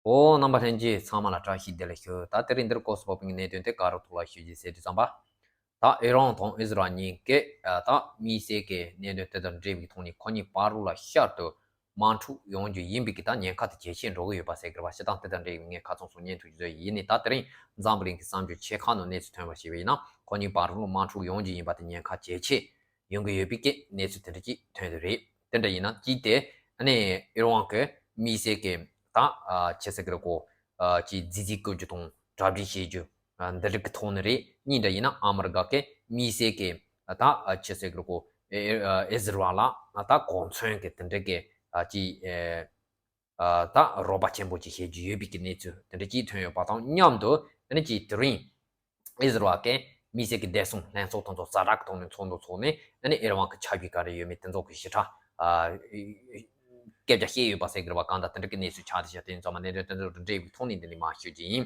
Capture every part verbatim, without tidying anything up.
ཨོ། རྣམ་པ་ལྷན་རྒྱས་ཚང་མ་ལ་བཀྲ་ཤིས་བདེ་ལེགས་ཞུ། ད་དེ་རིང་འདིར་སྐོར་སུ་བབས་པའི་གནད་དོན་དེ་ག་རུ་ཐུག་ལ་ཞུ་རྒྱུ་ཟེར་དུས་ཙམ་པ། ད་ཨི་རན་དང་ཨི་ཟི་རལ་གཉིས་ཀས་ད་དམིགས་བསལ་གྱི་གནད་དོན་དེ་དང་འབྲེལ་བའི་ཐོག་ནས་ཁོ་གཉིས་བར་དུ་ལ་ཤར་དུ་དམག་འཁྲུག་ཡོང་རྒྱུ་ཡིན་པའི་གི་ད་ཉེན་ཁ་དེ་ཇེ་ཆེར་འགྲོ་གི་ཡོད་པ་ཟེར་གི་རེད་བ། སྤྱིར་བཏང་དེ་དང་འབྲེལ་བའི་ངས་ཁ་ཚོན་སོགས་བརྙན་ཐུང་ཞིག་བཟོས་ཡིན། ཡིན་ནའི་ད་དེ་རིང་འཛམ་བུ་གླིང་གི་གསར་འགྱུར་ཆེ་ཁག་ནང་གནས་ཚུལ་ཐོན་པ་ཞིག་ཡིན་ན། ཁོ་གཉིས་བར་དུ་དམག་འཁྲུག་ཡོང་རྒྱུ་ཡིན་པ་དེ་ཉེན་ཁ་ཇེ་ཆེ་ཡོང་གི་ཡོད་པའི་གི་གནས་ཚུལ་དེ་འདྲ་ཅིག་ཐོན་ཡོད་རེད། དེ་འདྲ་ཡིན་ན་གཅིག་དེ་ཨ་ནི་ཨི་རན་གྱི་དམིགས་བསལ་གྱི་ད་ཨ་ཆི་ཟེར་གི་རེད་གོ། ཨ་ཅིག་རྫས་རྫས་བཀོལ་རྒྱུ་དང་གྲ་སྒྲིག་བྱེད་རྒྱུ། ཨ་འདི་རིགས་ཀྱི་ཐོག་ནས་རེད། གཉིས་འདྲ་ཡིན་ན་ཨ་མི་རི་ཀ་གི་དམིགས་བསལ་གྱི་ད་ཨ་ཆི་ཟེར་གི་རེད་གོ། ཨེ་ཨེ་ཨི་ཟི་རལ་ལ་ད་གོ་མཚོན་གྱི་དེ་འདྲ་གི་ཨ་ཅིག་ཨེ། ཨ་ད་རོགས་པ་ཆེན་པོ་ཅིག་བྱེད་རྒྱུ་ཡོད་པའི་གི་གནས་ཚུལ་དེ་འདྲ་ཅིག་ཐོན་ཡོད་པ་དང་མཉམ་དུ། ཨ་ནི་ཅིག་དེ་རིང་ཨི་ཟི་རལ་གྱི་དམིགས་བསལ་གྱི་བདེ་སྲུང་ལྷན་ཚོགས་དེ་ཚོ་ཛ་དྲག་གི་ཐོག་ནས་ཚོགས་འདུ་ཚོགས་ནས། ཨ་ནི་ཨི་རན་གྱི་ཆ་རྒྱུས་ག་རེ་ཡོད་མེད་དེ་ཚོ་གི་ཞིབ་ཕྲ་ཨ་སྐད་ཆ་བཤད་ཡོད་པ་ཟེར་གི་རེད་བ། གང་ལྟར་དེ་འདྲ་གི་གནས་ཚུལ་ཆགས་བསྡད་ཤག་དེ་ཚང་མ་གནད་དོན་དེ་ཚོ་དང་འབྲེལ་བའི་ཐོག་ནས་འདི་ནས་མར་ཞུ་རྒྱུ་ཡིན།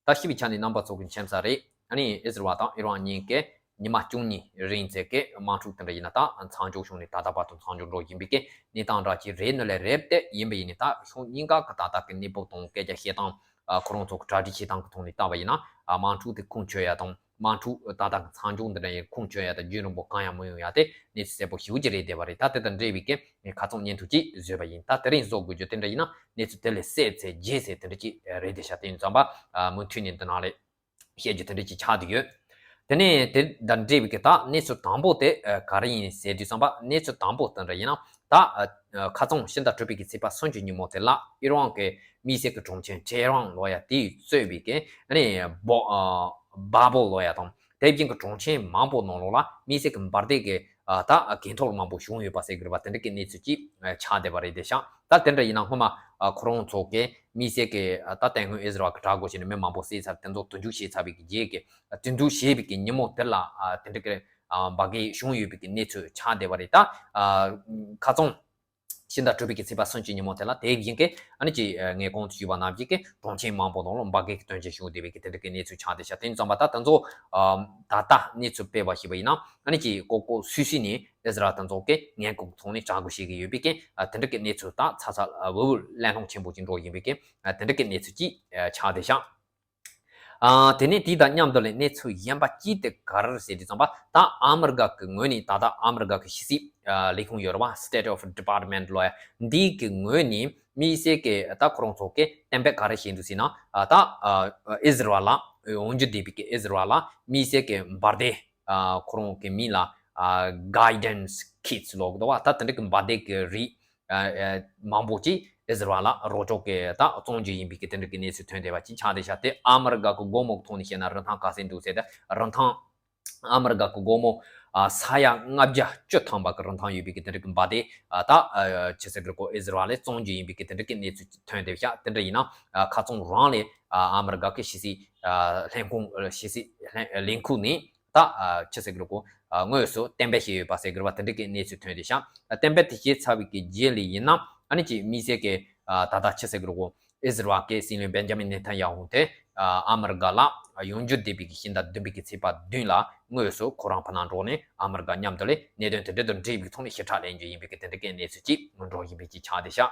ད་ཞི་བའི་ཆ་ནས་རྣམ་པ་ཚོ་གི་མཁྱེན་གསལ་རེད། ཨ་ནི་ཨི་ཟི་རལ་དང་ཨི་རན་གཉིས་ཀས་ཉི་མ་བཅུ་གཉིས་རིང་ཚད་ཀྱི་དམག་འཁྲུག་དེ་འདྲ་ཡིན་ན། ད་མཚམས་འཇོག་བྱུང་ནས་ད་ལྟ་བར་དུ་མཚམས་འཇོག་འགྲོ་བཞིན་པའི་གི་གནས་སྟངས་འདྲ་ཅིག་རེད་ནི་ལས་རེད་དེ། ཡིན་པ་ཡིན་ནི་ད་ཕྱོགས་གཉིས་ཀ་གི་ད་ལྟ་གི་གནས་བབ་དང་སྐད་ཆ་བཤད་སྟངས། ཨ་ཁོ་རང་ཚོ་གི་གྲ་སྒྲིག་བྱེད་སྟངས་ཀྱི་ཐོག་ནས་བལྟས་པ་ཡིན་ན། ཨ་དམག་འཁྲུག་དེ་ཁུངས་འཁྱོལ་ཡ་དང་དམག་འཁྲུག་ད་ལྟ་གི་མཚམས་འཇོག་འདི་འདྲ་ཡིན་ཁུངས་འཁྱོལ་ཡ་དང་རྒྱུན་རིང་པོ་གང་ཡང་མི་ཡོང་ཡ་དེ་གནས་ཚུལ་གསལ་པོ་ཞེ་པོ་ཅིག་རེད་བསྡད་པ་རེད། ད་དེ་དང་འབྲེལ་བའི་གི་ངས་ཁ་རྩང་བརྙན་ཐུང་ཅིག་བཟོས་པ་ཡིན། ད་དེ་རིང་བཟོ་དགོས་རྒྱུ་དེ་འདྲ་ཡིན་ན། གནས་ཚུལ་དེ་ལས་གསལ་ཚད་རྒྱས་ཚད་དེ་འདྲ་ཅིག་རེད་བསྡད་ཤག་དེ་ཡིན་ཙམ་པ། ཨ་མུ་མཐུད་ནས་འདི་ནང་ལས་བཤད་རྒྱུ་དེ་འདྲ་ཅིག་ཆགས་བསྡད་ཡོད། དེ་ནས་དེ་དང་འབྲེལ་བའི་གི་ད་གནས་ཚུལ་དང་པོ་དེ་ཨ་ག་རེ་ཡིན་ཟེར་དུས་ཙམ་པ། གནས་ཚུལ་དང་པོ་དེ་འདྲ་ཡིན་ན། ད་ཨ་ཁ་རྩང་ཕྱི་ཟླ་དྲུག་པའི་གི་ཚེས་པ་སུམ་ཅུ་ཉིན་མོ་དེ་ལ་ཨི་རན་གྱི་དམིགས་བསལ་གྱི་དྲུང་ཆེ་ཊེ་ཧེ་རན་ལོ་ཡ་དེས་གཙོས་པའི་གི་ཨ་ནི་བོ་ཨ་བྷ་བོ་ལོ་ཡ་དང་དེ་བཞིན་གྱི་དྲུང་ཆེ་མང་པོ་ནང་ལོགས་ལ་དམིགས་བསལ་གྱི་འབར་མདེལ་གྱི་ཨ་ད་གན་ཐོར་མང་པོ་བྱུང་ཡོད་པ་ཟེར་གི་རེད་པ། དེ་འདྲ་གི་གནས་ཚུལ་ཅིག་ཨ་ཆགས་བསྡད་པ་རེད་བསྡད་ཤག་ད་དེ་འདྲ་ཡིན་ན་སྔོན་མ་ཨ་ཁོ་རང་ཚོ་གི་དམིགས་བསལ་གྱི་ཨ་ད་དེ་སྔོན་ཨི་ཟི་རལ་གྱིས་དྲག་རྒོལ་བྱས་ནས་མི་མང་པོ་བསད་ཚར། དེ་ཚོ་དུར་འཇུག་བྱས་ཚར་བའི་གི་རྗེས་ཀྱི་ཨ་དེ་འདྲ་བྱས་པའི་གི་ཉིན་མོ་དེ་ལ་ཨ་དེ་འདྲ་གི་ཨ་འབར་གས་བྱུང་ཡོད་པའི་གི་གནས་ཚུལ་ཆགས་བསྡད་པ་རེད། ད་ཨ་ཁ་རྩང་ཕྱི་ཟླ་དྲུག་པའི་གི་ཚེས་པ་སུམ་ཅུ་ཉིན་མོ་དེ་ལ་དེ་བཞིན་གྱི་ཨ་ནི་ཅིག་ཨ་ངས་གོང་དུ་ཞུས་པ་ནང་བཞིན་གྱི་དྲུང་ཆེ་མང་པོ་ནང་ལ་འབར་གས་ཀྱི་དོན་རྐྱེན་བྱུང་བསྡད་པའི་གི་དེ་འདྲ་གི་གནས་ཚུལ་ཆགས་བསྡད་ཤག་དེ་ཙམ་པ་ད་དེ་ཚོ་ཨ་ད་ལྟ་གནས་ཚུལ་སྤེལ་བ་ཞིག་ཡིན་ན། ཨ་ནི་ཅིག་ལྐོག་ལྐོག་སུད་སུད་ནས་ཨི་ཟི་རལ་དེ་ཚོ་གི་ངན་ལྐོག་ཐོག་ནས་དྲག་རྒོལ་བྱེད་ཀྱི་ཡོད་པའི་གི་ཨ་དེ་འདྲ་གི་གནས་ཚུལ་ད་ཚ་ཚ་འུར་འུར་གླེང་སློང་ཆེན་པོ་ཅིག་འགྲོ་བཞིན་པའི་གི་ཨ་དེ་འདྲ་གི་གནས་ཚུལ་ཅིག་ཨ་ཆགས་བསྡད་ཤག་ཨ་དེ་ནས་དེ་དང་མཉམ་དུ་ལས་གནས་ཚུལ་གཞན་པ་གཅིག་དེ་ག་རེ་ཟེར་དུས་ཙམ་པ། ད་ཨ་མི་རི་ཀ་གི་ངོས་ནས་ད་ལྟ་ཨ་མི་རི་ཀ་གི་ཕྱི་སྲིད་ཨ་ལས་ཁུངས་ཡོད་རེད་བ། State of Department ལོ་ཡ་འདི་གི་ངོས་ནས་དམིགས་བསལ་གྱི་ད་ཁོ་རང་ཚོ་གི་གཏན་འབེབས་ག་རེ་བྱས་འདུག་ཟེར་ན། ཨ་ད་ཨ་ཨི་ཟི་རལ་ལ་འོང་རྒྱུ་བསྡད་པའི་གི་ཨི་ཟི་རལ་ལ་དམིགས་བསལ་གྱི་འབར་མདེལ། ཨ་ཁོ་རང་གི་མིང་ལ་ཨ་guidance kits ལབ་ཀྱི་འདུག་བ། ད་དེ་འདྲ་གི་འབར་མདེལ་གྱི་རིགས་ཨ་ཨ་མང་པོ་ཅིག་ཨི་ཟི་རལ་ལ་རོགས་སྐྱོར་གྱི་ད་བཙོང་རྒྱུ་ཡིན་པའི་གི་དེ་འདྲ་གི་གནས་ཚུལ་ཐོན་བསྡད་པ་ཅིག་ཆགས་བསྡད་ཤག་དེ་ཨ་མི་རི་ཀ་གི་སྒོར་མོ་གི་ཐོག་ནས་བཤད་ན་རིན་ཐང་ག་ཚད་འདུག་ཟེར་ཏེ། རིན་ཐང་ཨ་མི་རི་ཀ་གི་སྒོར་མོ་ཨ་ས་ཡ་ལྔ་བརྒྱ་བཅུ་ཐམ་པ་གི་རིན་ཐང་ཡོད་པའི་གི་དེ་འདྲ་གི་འབར་མདེལ་ཨ་ད་ཨ་ཆི་ཟེར་གི་རེད་གོ། ཨི་ཟི་རལ་ལས་བཙོང་རྒྱུ་ཡིན་པའི་གི་དེ་འདྲ་གི་གནས་ཚུལ་ཐོན་བསྡད་ཤག་དེ་འདྲ་ཡིན་ན་ཨ་ཁ་རྩང་རང་ལས་ཨ་ཨ་མི་རི་ཀ་གི་ཕྱི་སྲིད་ཨ་ལྷན་ཁང་ཕྱི་སྲིད་ལྷན་ལས་ཁུངས་ནས་ད་ཨ་ཆི་ཟེར་གི་རེད་གོ། ཨ་དངོས་སུ་གཏན་འབེབས་བྱས་ཡོད་པ་ཟེར་གི་རེད་བ། དེ་འདྲ་གི་གནས་ཚུལ་ཐོན་བསྡད་ཤག་གཏན་འབེབས་དེ་བྱས་ཚར་བའི་གི་རྗེས་ལ་ཡིན་ན། ཨ་ནི་ཅིག་དམིགས་བསལ་གྱི་ཨ་ད་ལྟ་ཆི་ཟེར་གི་རེད་གོ། ཨི་ཟི་རལ་གྱི་སྲིད་བློན་བེན་ཇ་མིན་ནེ་ཐན་ཡ་ཧུ་དེ་ཨ་ཨ་མི་རི་ཀ་ལ་ཡོང་རྒྱུ་བསྡད་པའི་གི་ཕྱི་ཟླ་བདུན་པའི་གི་ཚེས་པ་བདུན་ལ་དངོས་སུ་ཁོ་རང་ཕ་ནང་འགྲོ་ནས་ཨ་མི་རི་ཀ་མཉམ་དུ་ལས་གནད་དོན་དེ་འདྲ་དང་འབྲེལ་བའི་ཐོག་ནས་ཞིབ་ཕྲ་གླེང་རྒྱུ་ཡིན་པའི་གི་དེ་འདྲ་གི་གནས་ཚུལ་ཅིག་འགྲོ་བཞིན་པའི་ཅིག་ཆགས་བསྡད་ཤག་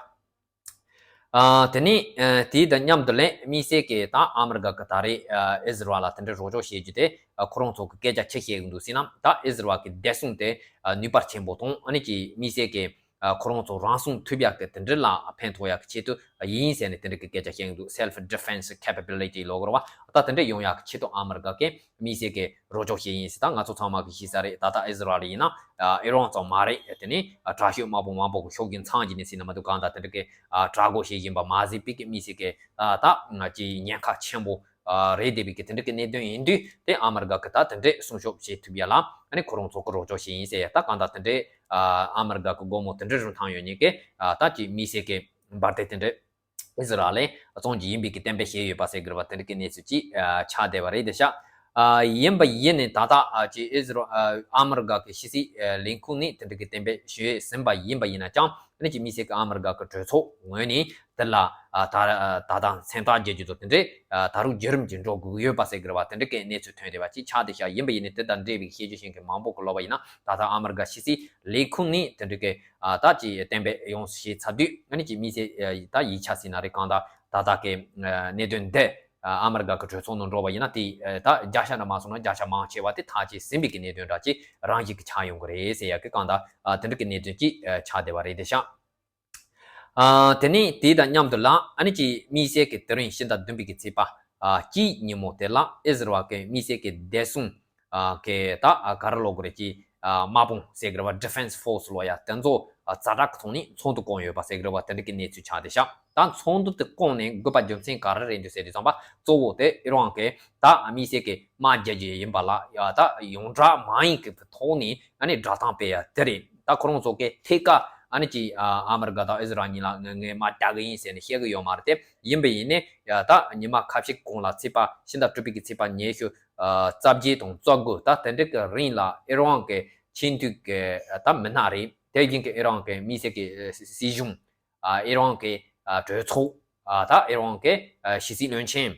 ཨ་དེ་ནས་ཨ་དེ་དང་མཉམ་དུ་ལས་དམིགས་བསལ་གྱི་ད་ཨ་མི་རི་ཀ་གི་ད་རེས་ཨ་ཨི་ཟི་རལ་ལ་དེ་འདྲའི་རོགས་སྐྱོར་བྱེད་རྒྱུ་དེ་ཨ་ཁོ་རང་ཚོ་གི་སྐད་ཆ་ཆི་བཤད་གི་འདུག་ཟེར་ན། ད་ཨི་ཟི་རལ་གི་བདེ་སྲུང་དེ་ཨ་ནུས་པ་ཆེན་པོ་དང་། ཨ་ནི་ཅིག་དམིགས་བསལ་གྱི་ཨ་ཁོ་རང་ཚོ་རང་སྲུང་ཐུབ་ཡག་གི་དེ་འདྲ་ལ་ཕན་ཐོགས་ཡག་གི་ཆེད་དུ་ཡིན་ཟེར་ནས་དེ་འདྲ་གི་སྐད་ཆ་བཤད་གི་འདུག self defense capability ལབ་དགོས་རེད་བ། ད་དེ་འདྲ་ཡོང་ཡག་གི་ཆེད་དུ་ཨ་མི་རི་ཀ་གིས་དམིགས་བསལ་གྱི་རོགས་སྐྱོར་བྱེད་ཡིན་ཟེར། ད་ང་ཚོ་ཚང་མ་གིས་ཤེས་ས་རེད། ད་ལྟ་ཨི་ཟི་རལ་ཡིན་ན་ཨ་ཨི་རན་ཙམ་མ་རེད། དེ་ནས་ཨ་དྲག་ཤོས་དམག་དཔུང་མང་པོ་གི་ཕྱོགས་ཀྱི་མཚམས་ཀྱི་ནས་ཟེར་ན་མ་གཏོགས་གང་ལྟར་དེ་འདྲ་གི་ཨ་དྲག་རྒོལ་བྱེད་བཞིན་པ་མ་ཟད་པའི་གི་དམིགས་བསལ་གྱི་ཨ་ད་ང་ཅིག་ཉེན་ཁ་ཆེན་པོ་ཨ་རེད་བསྡད་པའི་གི་དེ་འདྲ་གི་གནད་དོན་ཡིན་དུས། དེ་ཨ་མི་རི་ཀ་གི་ད་དེ་འདྲའི་སྲུང་སྐྱོབ་བྱེད་ཐུབ་ཡ་ལ་ཨ་ནི་ཁོ་རང་ཚོ་གི་རོགས་སྐྱོར་བྱེད་ཡིན་ཟེར་ཡ། ད་གང་ལྟར་དེ་འདྲའི་ཨ་ཨ་མི་རི་ཀ་གི་སྒོར་མོ་དེ་འདྲའི་རིན་ཐང་ཡོད་མཁན་གྱི་ཨ་ད་ཅིག་དམིགས་བསལ་གྱི་འབར་མདེལ་དེ་འདྲའི་ཨི་ཟི་རལ་ལས་བཙོང་རྒྱུ་ཡིན་པའི་གི་གཏན་འབེབས་བྱས་ཡོད་པ་ཟེར་གི་རེད་བ། དེ་འདྲ་གི་གནས་ཚུལ་ཅིག་ཨ་ཆགས་བསྡད་པ་རེད་བསྡད་ཤག་ཨ་ཡིན་པ་ཡིན་ནའི་ད་ལྟ་ཨ་ཅིག་ཨི་ཟི་རལ་ཨ་ཨ་མི་རི་ཀ་གི་ཕྱི་སྲིད་ཨ་ལས་ཁུངས་ནས་དེ་འདྲ་གི་གཏན་འབེབས་ཞུས་ཟིན་པ་ཡིན་པ་ཡིན་ན་ཀྱང་། ཨ་ནི་ཅིག་དམིགས་བསལ་གྱི་ཨ་མི་རི་ཀ་གི་གྲོས་ཚོགས་ངོས་ནས་དེ་ལ་ཨ་ད་ཨ་ད་ལྟ་མཚན་རྟགས་རྒྱག་རྒྱུ་དང་དེ་འདྲའི་ཨ་ད་རུང་བརྒྱུད་རིམ་ཅིག་འགྲོ་དགོས་ཀྱི་ཡོད་པ་ཟེར་གི་རེད་བ། དེ་འདྲ་གི་གནས་ཚུལ་ཐོན་བསྡད་པ་ཅིག་ཆགས་བསྡད་ཤག་ཡིན་པ་ཡིན་ནའི་དེ་དང་འབྲེལ་བའི་བཤད་རྒྱུ་ཤེས་མཁན་མང་པོ་གི་ལབ་པ་ཡིན་ན། ད་ལྟ་ཨ་མི་རི་ཀ་ཕྱི་སྲིད་ལས་ཁུངས་ནས་དེ་འདྲ་གི་ཨ་ད་ཅིག་གཏན་འབེབས་ཡོང་བྱས་ཚར་དུས། ཨ་ནི་ཅིག་དམིགས་བསལ་ཨ་ད་ཡིག་ཆ་ཟེར་ན་རེད། གང་ལྟར་ ད་ལྟ་གི་གནད་དོན་འདི་ཨ་མི་རི་ཀ་གི་གྲོས་ཚོགས་ནང་འགྲོ་བ་ཡིན་ན་དེ་ད་བརྒྱ་ཆ་འདྲ་མ་སོང་ན་བརྒྱ་ཆ་མང་ཆེ་བ་དེ་ཐག་བཅད་ཟིན་པའི་གི་གནད་དོན་འདྲ་ཅིག་རང་བཞིན་གྱི་ཆགས་ཡོང་གི་རེད་ཟེར་ཡ་གི་གང་ལྟར་དེ་འདྲ་གི་གནད་དོན་ཅིག་ཆགས་བསྡད་པ་རེད་དེ་ཤག་ཨ་དེ་ནས་དེ་དང་མཉམ་དུ་ལ་ཨ་ནི་ཅིག་དམིགས་བསལ་གྱི་དེ་རིང་ཕྱི་ཟླ་བདུན་པའི་གི་ཚེས་པ་ཨ་གཅིག་ཉིན་མོ་དེ་ལ་ཨི་ཟི་རལ་གྱི་དམིགས་བསལ་གྱི་བདེ་སྲུང་ཨ་གི་ད་ཨ་ག་རེ་ལབ་དགོས་རེད་ཀྱི་ཨ་དམག་དཔུང་ཟེར་གི་རེད་བ། Defense Force ལབ་ཡ་དེ་ཚོ་ཨ་ཛ་དྲག་གི་ཐོག་ནས་ཚོགས་འདུ་བསྐོངས་ཡོད་པ་ཟེར་གི་རེད་བ། དེ་འདྲ་གི་གནས་ཚུལ་ཆགས་བསྡད་ཤག་ད་ཚོགས་འདུ་དེ་བསྐོངས་ནས་དགོས་པ་རྒྱུ་མཚན་ག་རེ་རེད་འདུག་ཟེར་དུས་ཙམ་པ་གཙོ་བོ་དེ་ཨི་རན་གྱི་ད་དམིགས་བསལ་གྱི་དམག་རྒྱག་རྒྱུ་ཡིན་པ་ལ་ཡ་ད་ཡོངས་གྲགས་མ་ཡིན་གྱི་ཐོག་ནས་ཨ་ནི་བསྒྲགས་གཏམ་སྤེལ་ཡ་དེ་རེད། ད་ཁོ་རང་ཚོ་གི་ཐད་ཀ་ཨ་ནི་ཅིག་ཨ་ཨ་མི་རི་ཀ་དང་ཨི་ཟི་རལ་གཉིས་ལ་ངས་ངས་དམག་རྒྱག་གི་ཡིན་ཟེར་ནས་བཤད་གི་ཡོད་མ་རེད་དེ། ཡིན་པ་ཡིན་ནའི་ཡ་ད་ཉི་མ་ཁ་ཤས་གོང་ལ་ཚེས་པ་ཕྱི་ཟླ་དྲུག་པའི་གི་ཚེས་པ་ཉི་ཤུ་ཨ་རྩ་བརྒྱད་དང་རྩ་དགུ་ད་དེ་འདྲ་གི་རིང་ལ་ཨི་རན་གྱི་ཆེས་མཐོའི་གི་ད་མི་སྣ་རེད། དེ་བཞིན་གྱི་ཨི་རན་གྱི་དམིགས་བསལ་གྱི་སྲིད་གཞུང་ཨ་ཨི་རན་གྱི་ཨ་གྲོས་ཚོགས་ཨ་ད་ཨི་རན་གྱི་ཨ་ཕྱི་སྲིད་བློན་ཆེན།